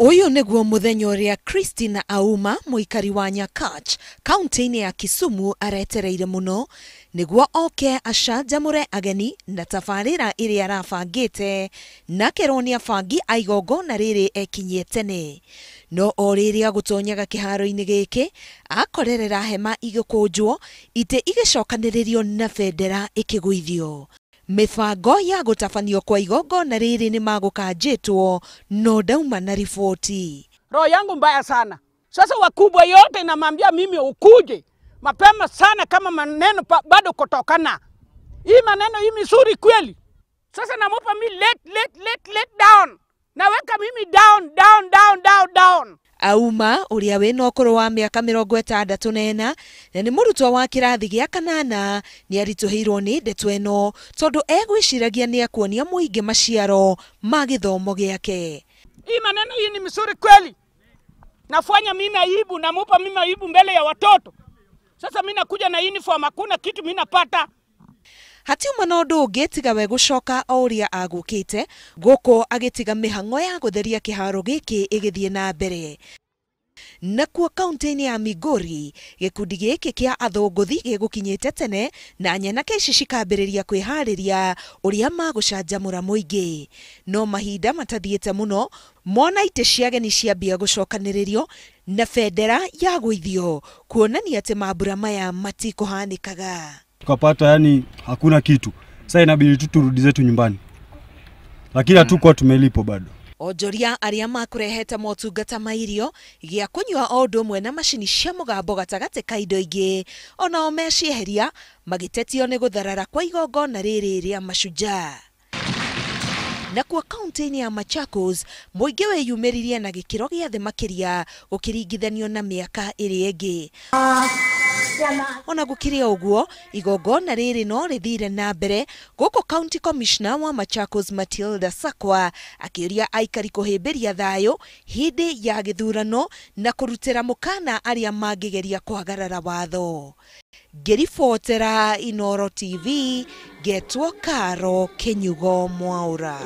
Ũyũ nĩguo mũthenya ũrĩa Christina Auma, mũikari wa Nyakach, kaunti-inĩ ya Kisumu aretereire mũno nĩguo oke acanjamũre ageni na tabarĩra ĩrĩa arabangĩte na akerwo nĩ abangi a igongona rĩrĩ ekinyie tene. No o rĩrĩa gũtonyaga kĩharo-inĩ gĩkĩ akorerera hema igĩkũnjwo, itĩ igĩcokanĩrĩrio na bendera ĩkĩgũithio. Mĩbango ya gũtabanio kwa igongona rĩrĩ nĩ magũkanjĩtwo no ndauma na riboti. Roho yangu mbaya sana. Sasa wakubwa yote namwambia mimi ukuje mapema sana kama maneno bado kutokana. Hii maneno hii mizuri kweli. Sasa namupa mimi let let let let down. Naweka mimi down down down down down. Auma ũrĩa wĩna ũkũrũ wa mĩaka 64 na nĩ mũrutwo wa kĩrathi gĩa kanana nĩ aritũhĩirwo nĩ ndeto ĩno tondũ egwĩciragia nĩ ekuonia mũingĩ maciaro ma gĩthomo gĩake. Hii maneno hii ni mizuri kweli. Nafanya mimi aibu, namupa mimi aibu mbele ya watoto. Sasa mimi nakuja na uniform, hakuna kitu mimi napata. Hatiuma na ũndũ ũngĩ tiga we gũcoka o ũrĩa agũkĩte gũkũ agĩtiga mĩhang'o ya gũtheria kĩharo gĩkĩ ĩgĩthiĩ na mbere. Nakuo kaunti-inĩ ya Migori gĩkundi gĩkĩ kĩa athũngũthi gĩgũkinyĩte tene na nyanake ici cikambĩrĩria kwĩharĩria ũrĩa magũcanjamũra mũingĩ. No mahinda matathiĩte mũno mona itĩ cia ageni ciambia gũcokanĩrĩrio na bendera ya gũithio kuonania atĩ mambura maya matikũhanĩkaga. Tukapata yani hakuna kitu. Sasa inabidi tu turudi zetu nyumbani. Lakini hatukuwa tumelipwa bado. Onjoria arĩa makũrehete motungata ma irio gĩa kũnyua o ũndũ ũmwe na macini cia mũgambo gatagatĩ ka indo ingĩ onao mecieheria magĩtetio nĩ gũtharara kwa igongona rĩrĩ rĩa Mashujaa. Nakuo kaunti-inĩ ya Machakos mũingĩ wĩyumĩririe na gĩkĩro gĩa thĩ makĩria gũkĩringithanio na mĩaka ĩrĩa ĩngĩ. Ona gũkĩrĩ ũguo igongona rĩrĩ no rĩthire na mbere gũkũ County Commissioner wa Machakos Matilda Sakwa akĩũria aikari kũhĩmbĩria thayũ hĩndĩ ya gĩthurano na kũrutĩra mũkana arĩa mangĩgeria kwagarara watho. Ngĩribotera Inooro TV ngetwo Karo Kinyugo Mwaura.